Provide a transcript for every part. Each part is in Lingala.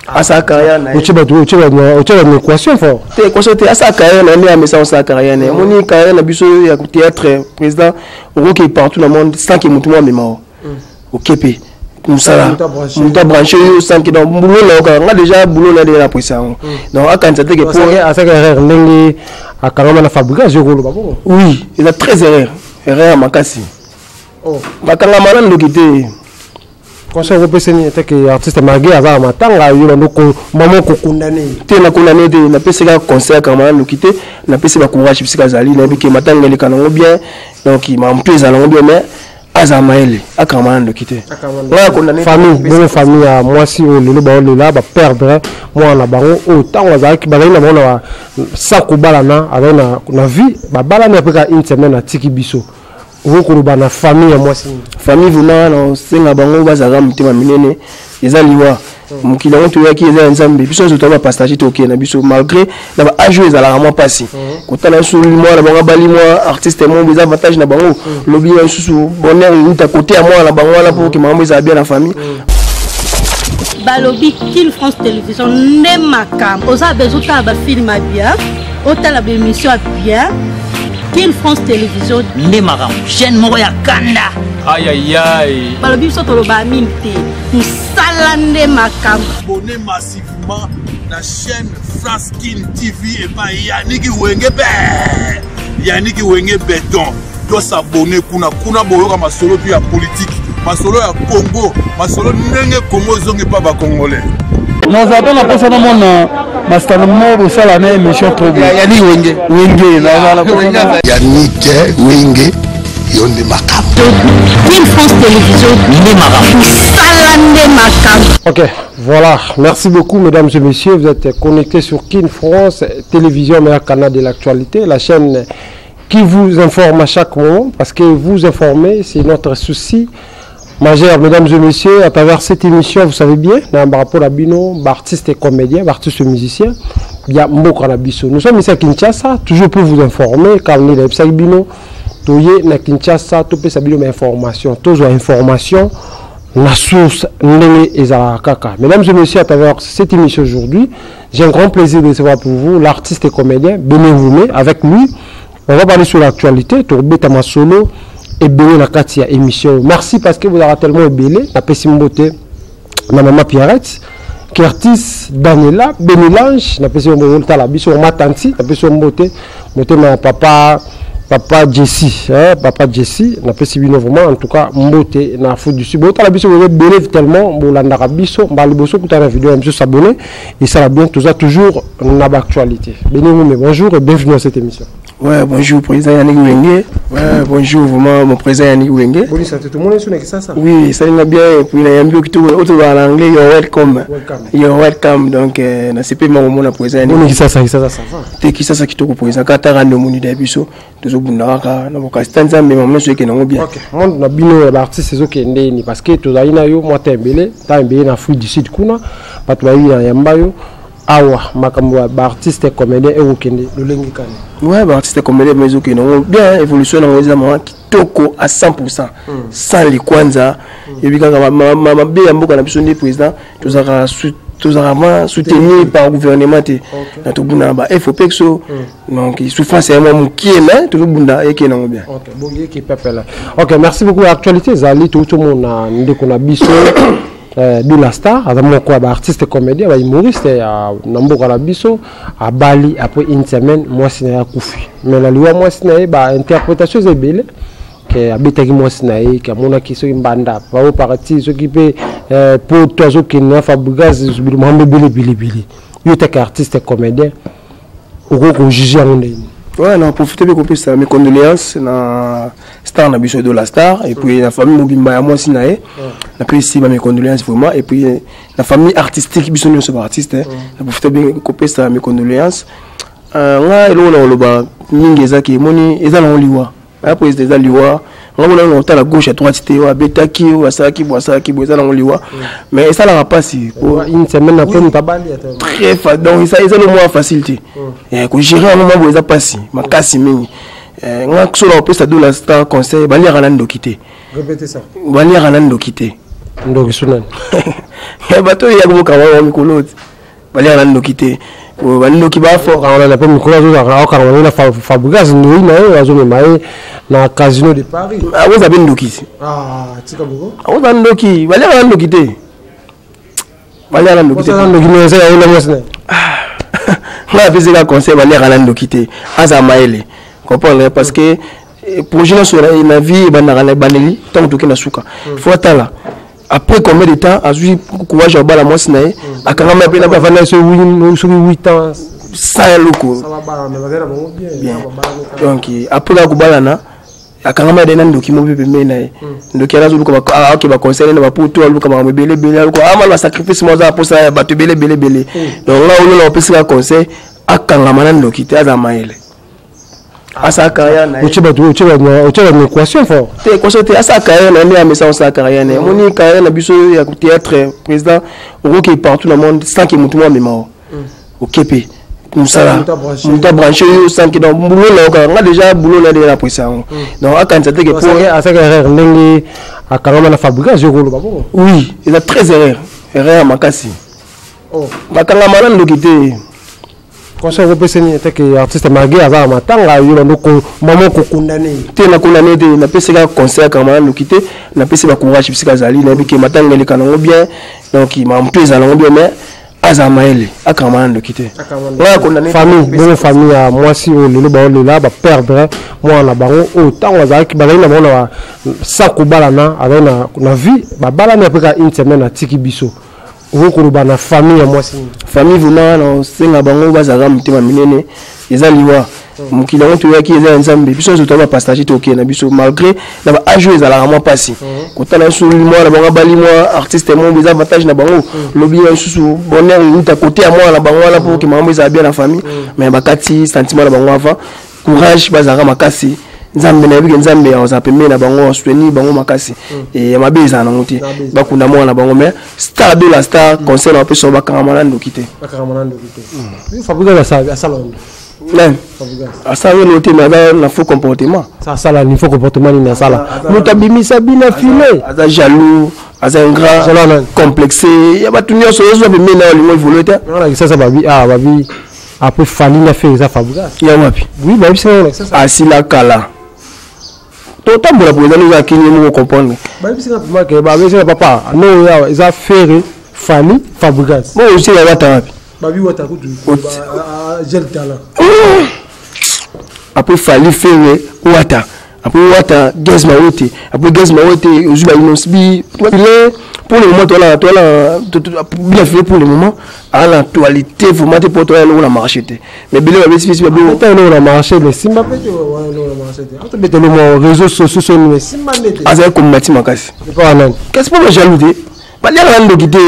Asala carrière na ye. Otie bato, otie bato, otie bato na équation fort. Te, équation te, asala carrière na ye nde amesa kosala carrière na ye. Omoni carrière na biso ya théâtre, président, okoki partout na monde sans que motu moko amema o. Oke mpe mosala moto abranche yo sans que, donc boulot na yo kaka. Nga déjà boulot na ye déjà napresa yango, donc akanisa te ke po asaka erreur ndenge akangama na Fabregas, yo koloba bongo? Oui, eza très erreur, erreur ya makasi. Bakangama na ndoki te. Conseil okopesa nini eteke artiste malgré aza na matanga, yo bando mama okokondane? Te, nakondane te. Napesi kaka conseil, akangama na ndoki te. Napesi bacourage bisika azali, nayebi ke matanga eleka nango bien, donc makambo mpe ezala nango bien, mais azala mayele, akangama na ndoki te. Famille bongo, famille ya mwasi oyo lelo baolela, baperdre mwana na bango oyo ntango azalaki, bazali na bango na sa kobalana, azali na vie, babalani, après kaka une semaine atiki biso. Okoki koloba na famille ya mwasi nini? Famille vraiment, naosenga bango bazalaka motema minene. Eza liwa, mokili yango toyaki eza ya Nzambe. Biso nyonso toya bapassager, tokende na biso malgré na baage oyo ezalaka mwa mpasi. Kotala biso mwana bango abali mwa artiste mombo, eza avantage na bango. Lobi ya lisusu bonheur euta kote ya mwana na bango wana mpo ke makambo ezala bien na famille. Balobi Kin France Télévision nde makambo. Oza besoin otala bafilme ya bien, otala baémission ya bien, Kin France Télévision nde makambo, chaîne moko ya kanda. Ayayay. Balobi biso toloba mingi te, mosala nde makambo. Abonnez massivement na chaîne France Kin TV epai Yannick Wenge be Yannick Wenge Beton. Tosabone kuna, kuna boyoka masolo tu ya politike, masolo ya Congo, masolo ndenge Congo ezongi mpa bacongolais. Naza mpe na mposa namona masitano mo bosala na émission trop bien. Yannick Wenge. Wenge nazala. Yannick Wenge, yo nde makambo. Kin France Télévision nde makambo. Mosala nde makambo. Ok, voilà. Merci beaucoup, mesdames et messieurs. Vous êtes connectés sur Kin France Télévision, meilleur canal de l'actualité, la chaîne qui vous informe à chaque moment, parce que vous informer, c'est notre souci majeur, mesdames et messieurs. À travers cette émission, vous savez bien, dans le rapport à bino, artiste et comédien, artiste et musicien, il y a mboka na biso. Nous sommes ici à Kinshasa, toujours pour vous informer, car nous sommes bino, toye na Kinshasa, topesa bino information, tozwa information, la source ndenge ezalaka kaka. Mesdames et messieurs, à travers cette émission aujourd'hui, j'ai un grand plaisir de recevoir pour vous l'artiste et comédien Béné Ngoumé. Avec lui, on va parler sur l'actualité, tobeta masolo ebele na kati ya émission. Merci parce que vous avez tellement ebele, napesi mbote na mama Pierrette, Curtis, Daniela, Benilange, napesi mbote tala biso ma tanti, napesi mbote motema ya papa, papa Jesse, hein, papa Jesse, napesi bino vraiment en tout cas mbote na Afrique du Sud. Botala biso boye ebele tellement bolandaka biso, mbala liboso kuta na vidéo ya biso, s'abonner et ça va bien, tout ça toujours na actualité. Béni mais bonjour et bienvenue à cette émission. Ouais, bonjour président Yannick Wenge. Ouais, bonjour vraiment mon président Yannick Wenge. Bonjour, ça tout le monde est sur ça. Oui, ça va bien et puis na yambi kitoko auto en anglais, you're welcome. Welcome. You're welcome. Donc na CP mo mon président Yannick. Bonjour, ça ça ça ça va. Te Kisasa kitoko président kata rando moni da biso tozobunda kaka na bokasi ta Nzambe, mama nyonso ekende yango bien. Ok, monde na bino ya baartiste ezokende nini? Parce que tozali na yo mwa ta ebele, ta ebele na Afrique du Sud kuna, bato bayebi na yamba yo awa. Makambo ya baartiste comédien ekokende lolenge kani? Ouais, baartiste comédien mais ezokende yango bien, évolution nango eza mama kitoko à 100%, sans likwanza. Yebi kaka mabe ya mboka na biso nde président, tozalaka tozalaka vraiment soutenu par gouvernement te. Na tobunda na ba fopexo, donc souffrance ya mwa mokie, mais tozobunda, ekende yango bien. Ok, bongi pepele. Ok, merci beaucoup. Actualité ezali, toutomona ndeko na biso Dula Star, aza moko ya baartiste comédien, bahumoriste ya na mboka na biso, abali, après une semaine mwasi na ye akufi. Mais na liwa mwasi na ye, bainterprétation eza ebele ke abetaki mwasi na ye, ke amonaki soki mbanda bao parti, soki mpe poto azokende na Fabregas, makambo ebele ebele ebele. Yo take artiste comédien, okoki kojuge yango ndenge? Ouais, na profite mpe kopesa mes condoléances na star na biso de la star et puis na famille mobimba ya mwasi na ye. Napesi ba mes condoléances vraiment et puis na famille artistique, biso nyonso baartiste, na profite mpe kopesa mes condoléances. Nga eloko na koloba mingi ezaki, emoni eza nango liwa aya président, eza liwa. Nga mona na otala gauche à droite te, oyo abetaki, oyo asalaki boye, asalaki boye, eza nango liwa, mais esalaka mpasi. Une semaine après moto abali. Très fa, donc eza lo mwa facile te kogérer yango mwa boye, eza mpasi makasi mingi. Nga so na kopesa Dola Star conseil, baliaka na ndoki te. Répétez ça. Baliaka na ndoki te. Ndoki sunani. Bato oyo yaki bokanga bango mikolo ti baliaka na ndoki te, bandoki bafokanga na mpe mikolo azokanga bango na Fabrigas, ndoi na ye azomema ye na Casino de Paris. Akoza mpe ndoki ti, akoza ndoki, baliaka na ndoki te, baliaka na ndoki te. Ndoki mais eza ya mwasi na ngai apesaka conseil, baliaka na ndoki te, aza mayele, comprendre, parce que projet nyonso na vie ebandaka na ebandeli, ntango toke na suka, faut atala après combien de temps azwi courage ya kobala mwasi na ye, akangama mpe na bavanda soki 8 ans. Sans eloko bien. Donc après kaka kobalana, akangama ade na ndoki mo mpe pembeni na ye. Ndoki wana azoluka aoke baconseil na bapoto, aluka makambo ebele ebele, aluka amala basacrifice mo aza mposa ya bato ebele ebele ebele. Donc nga olola opesika conseil, akangama na ndoki te, aza mayele, asala carrière na ye. Otie bato, otie bato équation fort. Te, équation te, asala carrière na ye nde amesa osala carrière na ye. Omoni carrière na biso ya théâtre, président, okoki partout na monde sans que motu mo amema o oke mpe mosala, moto abranche oyo sans que. Donc boulot na yo kaka, nga déjà boulot na ye déjà napesa yango. Donc akanisa te ke asaka erreur ndenge akangama na Fabrigas, yo koloba bongo? Oui, eza très erreur, erreur ya makasi. Bakangama na ndoki te. Conseil okopesa nini eteke artiste malgré aza na matanga, yo bando mama okokondane? Te, nakondane te, napesi kaka conseil, akangama na ndoki te. Napesi bacourage bisika azali, nayebi ke matanga eleka nango bien, donc makambo mpe ezala nango bien, mais azala mayele, akangama na ndoki te. Famille bongo, famille ya mwasi oyo lelo baolela, baperdre mwana na bango oyo ntango azalaki, bazali na bango na sa kobalana, azali na vie, babalani, après kaka une semaine atiki biso. Okoki koloba na famille ya mwasi nini? Famille vraiment, naosenga bango bazalaka motema minene, eza liwa. Mokili yango toyaki eza ya Nzambe, biso nyonso toya bapassage, tokende na biso malgré na baage oyo ezalaka mwa mpasi kotala biso. Mwana bango abali mwa artiste mo, eza avantage na bango, lobi ya lisusu bonheur euta kote ya mwana na bango wana, mpo ke makambo ezala bien na famille. Mais bakati sentiment na bango avant. Courage, bazalaka makasi, Nzambe, nayebi ke Nzambe azala pembeni na bango, asoutenir bango makasi. Ya mabe ezala nango te, bakunda mwana na bango. Mais star de la star, conseil na bapesa, bakangama na ndoki te. Nani asala yo te, mais aza na faux comportement. Asala ni faux comportement nini? Asala moto abimisa bina file. Aza jaloux, aza ingrat, complexe ya bato nyonso ozwa pembeni na olingo évolue te. Sasa babi, ah babi, après Fally na fe eza Fabrigas. Ya wapi? Oui, bayebisi nga. Asila kala, totambola boye, ezali oza akini ye moko comprendre. Bayebisi nga vraiment ke babesi nga papa no yawa eza Ferre, Fally, Fabrigas. Mo osila wata wapi? Babi wata kutu gel talent. Après Fally, Ferre, wata, après wata Gaz Mawete, après Gaz Mawete ozwi ba Innoss'B. Pour le moment toala toala bien fait, pour le moment à l'actualité vraiment te, po toala eloko na marché te, mais bele babesi bisi babe eloko na marché, mais simba pe te wana eloko na marché te, atobetelo mwa réseaux sociaux soni, mais simba nde te. Azali kombati makasi. Kasi mpo bajaloux te, baliaka na ndoki te.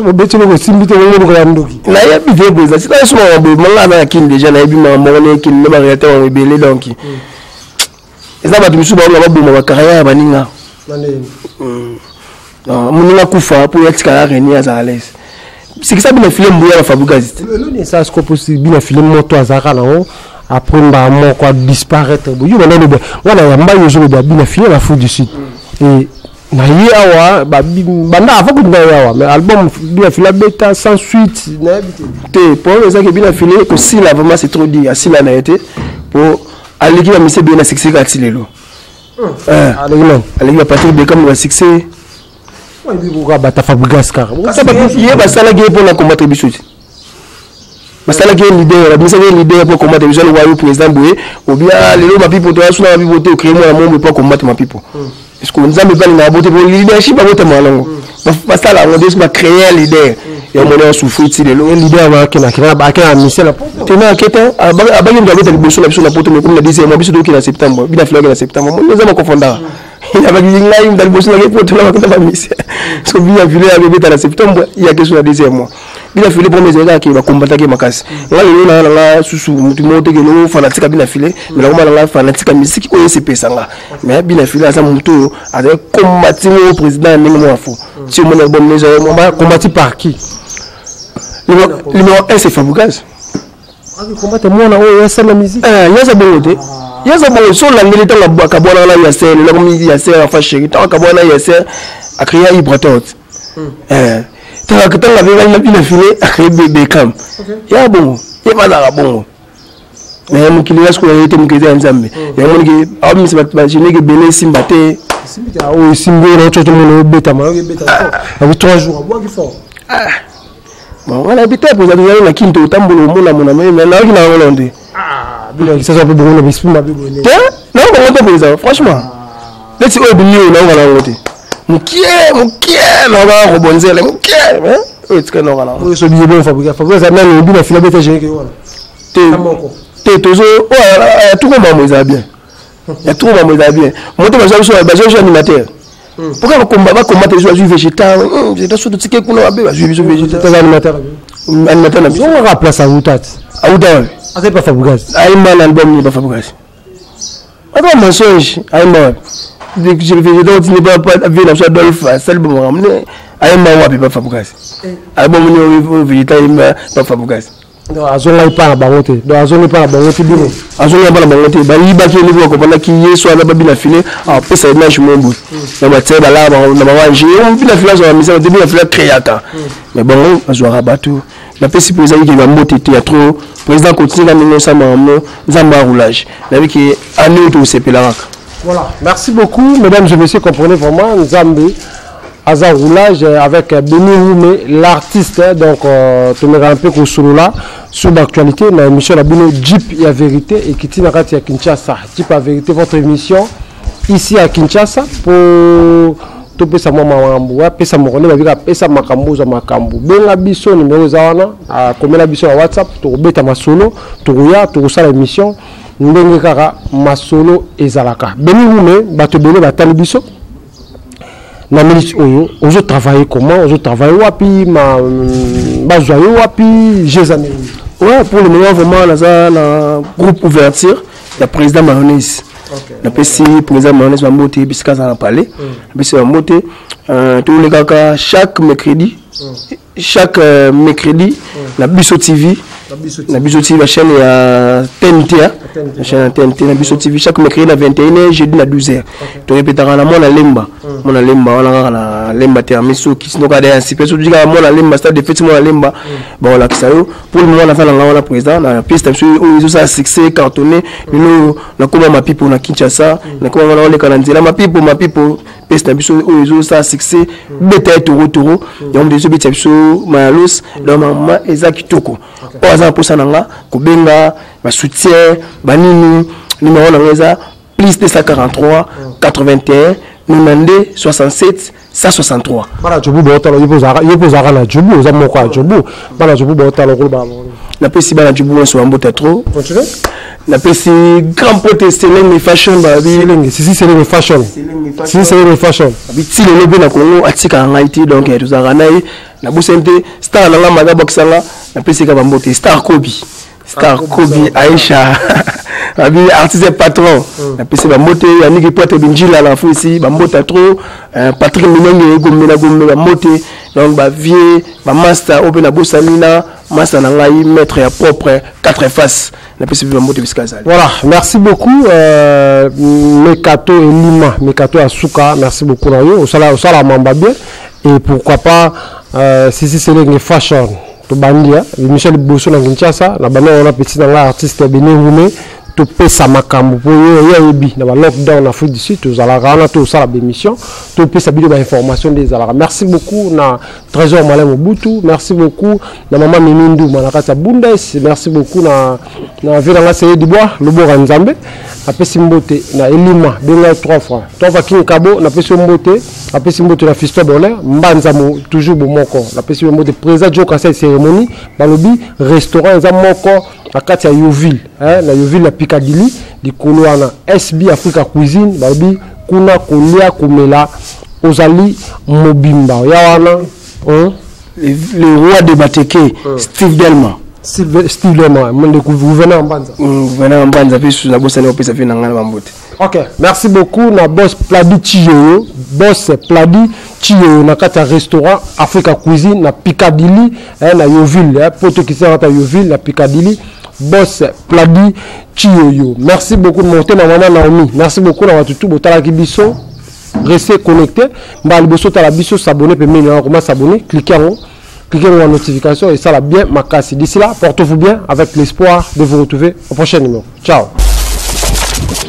Bobeti eloko esimbi te, bongo ya ndoki. Nayebi te président, sina yesu makambo manga aza na Kini déjà, nayebi makambo moko na ekini na baréalité bango ebele. Donc eza bato misusu baolinga baboma bacarrière ya baninga, moninga kufa mpo yatikala reni, aza à l'aise, sikisa bina file mbuya na Fabrigas. Eloni esa sikopo bina file moto azalaka nango, après mbala moko adisparaître boye. Yo banda oloba wana ya mbai, ozoloba bina file na Afrique du Sud et na ye awa, banda avant kutu na ye awa, mais album bina file abeta sans suite, nayebi te. Te, problème ezaki bina file kosila vraiment, c'est trop dit, asila na ye te, po aleki bamise ebele na succès kati lelo. Aleki nani? Aleki baPatrick Beckham na succès. Bata Fabrigas kaka. Ye basalaki ye mpona combattre biso te, basalaki ye leader, babimisaki ye leader mpo combattre biso. Aloba yo président boye obia lelo mapipo, toyasuna mapipo te, ocrée mwana mombe mpo combattre mapipo. Parce que Nzambe mpe alingaka bote, po leadership abotamaka nango, basala yango te, bacréer leader ya mona asouffrir ti lelo. Leader akena mission na poto. Tena aketa, abaki moto abeta liboso na biso na poto, mekomi na 10 mois, biso toyoki na septembre, bina filaki na septembre, moni eza makofondaka. Abaki ngai moto liboso nake poto na bakota bamisia, so bina file akobeta na septembre, yake so na 10 mois. Bina file problème ezali kaka ke bakombataki makasi. Nga lelo na nanga susu motu moko teke lelo fanatique bina file, mais nakoma nanga fanatique ya misiki oyo esepesanga. Mais bina file aza motu oyo azali kombati moko président ya ndenge moko fo ti omoni album neza. Combati par qui? Numéro 1, c'est Fabrigas. Combattre mwana oyo asala musique? Yaza bongo te, yaza bongo. So olandeli ntango akabwana na Yaser, lelo akomi Yaser afa chéri. Ntango akabwana na Yaser, Acréa Ibrator. Ntango abengani na bina file, acréé Beckham. Ya bongo, ye bazalaka bongo. Mais mokili ya sikoyo ye te, mokili eza ya Nzambe. Yango moniki aomisa bato bagénérique ebele esimba te. Oyo esimbi, oyo naocoto mona obetama, obeta abi 3 jours, abwaki fort. Bon, wana yebi te, poza tozali na kini, totambola, omona mona, mais nayoki na yango nano te. Bino Kisasa mpe bongo na besprit mabe boye? Te, nayoka yango te mpenza, franchement. Neti oyo ebimi oyo, nayoka na yango te. Mokie mokie nayoka kobonzele mokie, mais oyo etika nayoka na yango. Oyo so biye bon, Fabrice, Fabrice aza nani? Obi na fila beta générique wana. Te te, tozo oyo ya tuko mambo ezala bien, ya tuko mambo ezala bien. Moto bazwa biso, bazwa biso animateur. Pourquoi bakomba bakomata biso? Bazwi végétal, végétal so totike kuna mabe, bazwi biso végétal. Aza animateur? Animateur na biso. Zongaka place awuta ti. Awuta wapi? Azali pa Fabrice. Ayemba na album ni pa Fabrice, ata mensonge. Ayemba wapi? Végétal otindi vie na biso Adolphe asali bamakambo ne. Ayemba wapi pa Fabrice? Album ni végétal ayemba pa Fabrice. Donc azongai mpa na bango te, donc azongi mpa na bango te bino. Azongi mpa na bango te, bayibaki ye ndenge bakompandaki ye so aza babina file, apesa image mo boye na batie balaa na bango ange bina file, azwaka misala te, bina file acréaka. Mais bango bazwaka bato. Napesi mpo ezalaki bambote te ya trop. Président, continue ka ndenge osamaka mo, Nzambe aroulage, nayebi ke ane oyo tokosepela kaka. Voilà, merci beaucoup, mesdames et messieurs. Comprenez vraiment, Nzambe aza roulage avec Benny Roume, l'artiste. Donc, tu me un peu là sur l'actualité, dans l'émission la bino Jeep ya vérité et qui tient à Kinshasa. Jeep ya vérité, votre émission ici à Kinshasa pour topesa mwa makambo, apesa moko nde babika, apesa makambo, ozwa makambo, benga biso, numéro eza wana, akomela biso na WhatsApp, tokobeta masolo, tokoya, tokosala émission ndenge kaka masolo ezalaka. Beni Wume, bato ebele batali biso na minute oyo. Ozotravaille comment? Ozotravaille wapi? Ma bazwa yo wapi? Jeza ndenge? Ouais, pour le moment vraiment naza na groupe Ouverture ya président Mayonnaise. Napesi président Mayonnaise bambote bisika aza na palais, napesi bambote. Tolekaka chaque mercredi, chaque mercredi na Biso TV, na Biso TV, bachaîne ya TNT, na chaîne ya TNT, na Biso TV, chaque mercredi na 21h, jeudi na 12h. Torepetaka na Mwana Lemba, Mwana Lemba wana kaka na Lemba termi soki sinoka da yansi mpe soki kaka Mwana Lemba, stade de fête Mwana Lemba, bakolakisa yo. Pour le moment naza na nga wana président na piste na biso oyo ezosala succès cartonné lelo, nakoma Mapipo na Kinshasa, nakoma wana, oleka na nzela Mapipo, Mapipo, peste na biso oyo ezosala succès, beta ye toro toro, yango moto ezobetisa biso mayalos. Donc mama eza kitoko. Oyo aza na mposa na nga, kobenga basoutien banini, numéro na nga eza plus 243 81 92 67 163. Bana Jobu baotala yo, mpo ozalaka na Jobu, oza moko ya Jobu. Bana Jobu baotala, okoloba? Napesi bana Jobu nyonso bambote trop. Continue. Napesi grand pote Selenge Fashion, babi. Selenge Sisi, Selenge Fashion, Sisi Selenge Fashion. Babi ti lelo mpe na Kongo atikaka ngai te, donc tozalaka na ye. Nabosani te star na nga maga bokisanga, napesi ka bambote star Kobi, star Kobi Aisha, babi artiste patron. Napesi bambote Yaniki Pote Binjila na Fuisi, bambote trop. Patrick Minenge Gombe na Gombe, bambote. Donc bavie bamaster oyo mpe nabosani na master na ngai, maître ya propre quatre faces, napesi mpe bambote bisika azali. Voilà, merci beaucoup. Mekato Elima, Mekato Asuka, merci beaucoup na yo. Osala osala mamba bien et pourquoi pas Sisi Selenge Fashion. Tobandi émission liboso na Kinshasa na bana wana, petit na nga artiste Beni Wume, topesa makambo po ye ayebi na ba lockdown na Afrique du Sud, tozalaka wana, tosala bémission, topesa bino bainformation nde ezalaka. Merci beaucoup na Trésor Malin Mobutu, merci beaucoup na mama Mimi Nduma na kati ya Bundes, merci beaucoup na vie nanga Seye Dubois Lobora Nzambe. Apesi mbote na Elima, benga trois fois trois fois King Kabo, napesi yo mbote. Apesi mbote na Fiston Bonheur Mbanza mo, toujours bomoko. Napesi yo mbote président Jo Kasai cérémonie. Balobi restaurant eza moko na kati ya Yoville, hein, na Yoville na Piccadilly likolo wana, SB Africa Cuisine. Balobi kuna kolia komela ozali mobimba ya wana, hein? Le roi de Bateke, Steve Delma. Steve Delma, ndeko gouverneur Mbanza. Gouverneur Mbanza mpe susu nabosani kopesa mpe na ngai na bambote. Ok, merci beaucoup na boss Pladi Chiyoyo, boss Pladi Chiyoyo na kati ya restaurant Africa Cuisine na Piccadilly, eh, na Yoville, eh, poto kisi na kati ya Yoville na Piccadilly, boss Pladi Chiyoyo. Merci beaucoup motema maman Naomi. Merci beaucoup na watutu botalaki biso. Restez connectés. Mbala liboso tala biso s'abonner pembeni na comment s'abonner, cliquez en haut. Cliquez sur la notification et ça la bien makasi. D'ici là, portez-vous bien avec l'espoir de vous retrouver au prochain numéro. Ciao.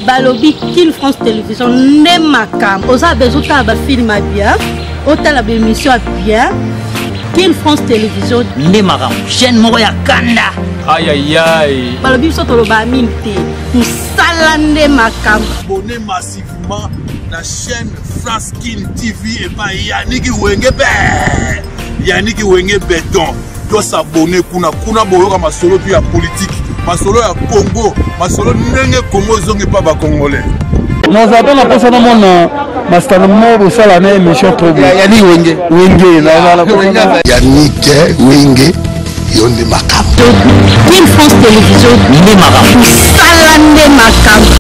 Balobi Kin France Télévision nde makambo. Oza besoin otala ba film ya bien, otala ba émission ya bien. Kin France Télévision nde makambo. Chaîne moko ya kanda. Aïe aïe aïe. Balobi biso toloba mingi te. Musala nde makambo. Abonnez massivement na chaîne France Kin TV epai Yannick Wenge be. Yannick Wenge béton. To s'abonner kuna kuna boyoka masolo tu ya politique, masolo ya Congo, masolo ndenge Congo ezongi pa ba Congolais. Naza pe na posa namona masitano moko bosala na émission trop bien. Yannick Wenge. Wenge naza na posa na Yannick Wenge yo nde makambo. Kin France Télévision nde makambo. Musala nde makambo.